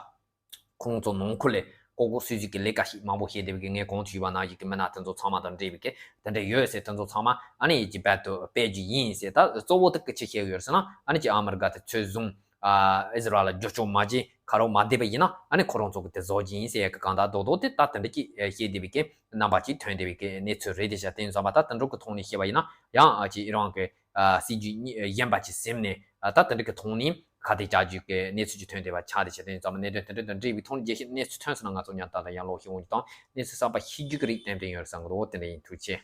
ཁོང་ཚོ་ནང་ཁུལ་ལ་ལྐོག་ལྐོག་སུད་སུད་ཀྱི་ལས་ཀ་ཞིག་མང་པོ་བྱས་བསྡད་པའི་གི་ངས་གོང་དུ་ཞུས་པ་ནང་བཞིན་གྱི་མི་སྣ་དེ་ཚོ་ཚང་མ་དང་འབྲེལ་བའི་གི་དེ་འདྲ་ཡོད་ཟེར། དེ་ཚོ་ཚང་མ་ཨ་ནི་ཡིན་གྱི་རྦད་དེ་སྤེལ་རྒྱུ་ཡིན་ཟེར། ད་གཙོ་བོ་དེ་གི་ཅི་བཤད་ཡོད་ཟེར་ན་ཨ་ནི་ཅི་ཨ་མི་རི་ཀ་དེ་ཚོད་བཟུང་ཨ་ཨི་ཟི་རལ་ལ་རྒྱབ་སྐྱོར་མ་བྱེད་ཁ་རོག་མ་བསྡད་པ་ཡིན་ན་ཨ་ནི་ཁོ་རང་ཚོ་གི་དེ་བཟོ་རྒྱུ་ཡིན་ཟེར་ཡ་གི་གང་ལྟར་རྡོག་རྡོག་དེ་ད་དེ་འདྲ་ཅིག་བཤད་བསྡད་པའི་གི་རྣམ་པ་ཅིག་ཐོན་བསྡད་པའི་གི་གནས་ཚུལ་རེད་དེ་ཤག་དེ་ཡིན་ཙང་མ་ད་དེ་འདྲ་གི་ཐོག་ནས་བཤད་པ་ཡིན་ན་ཡང་ཨ་ཅི་ཨི་རན་གི་ཨ་སྲིད་ཇུས་གཉིས་གཞན་པ་ཅིག་ཟིན་ནས་ཨ་ད་དེ་འདྲ་གི་ཐོག་ནས་ཁ་གཏད་བཅག་རྒྱུ་གི་གནས་ཚུལ་ཅིག་ཐོན་བསྡད་པ་ཆགས་བསྡད་ཤག་དེ་ཡིན་ཙང་མ་གནད་དོན་དེ་འདྲ་དང་འབྲེལ་བའི་ཐོག་ནས་རྒྱས་བཤད་གནས་ཚུལ་ཐོན་སོང་ན་ང་ཚོ་མཉམ་དུ་ཡང་ལོག་ཤེས་འོང་རྒྱུ་དང་གནས་ཚུལ་གསར་པ་ཤེས་རྒྱུ་གི་རིགས་ཏན་ཏན་ཡོད་རེད་བསམ་གི་འདུག་དེ་འདྲ་ཡིན། ཐུགས་རྗེ་ཆེ།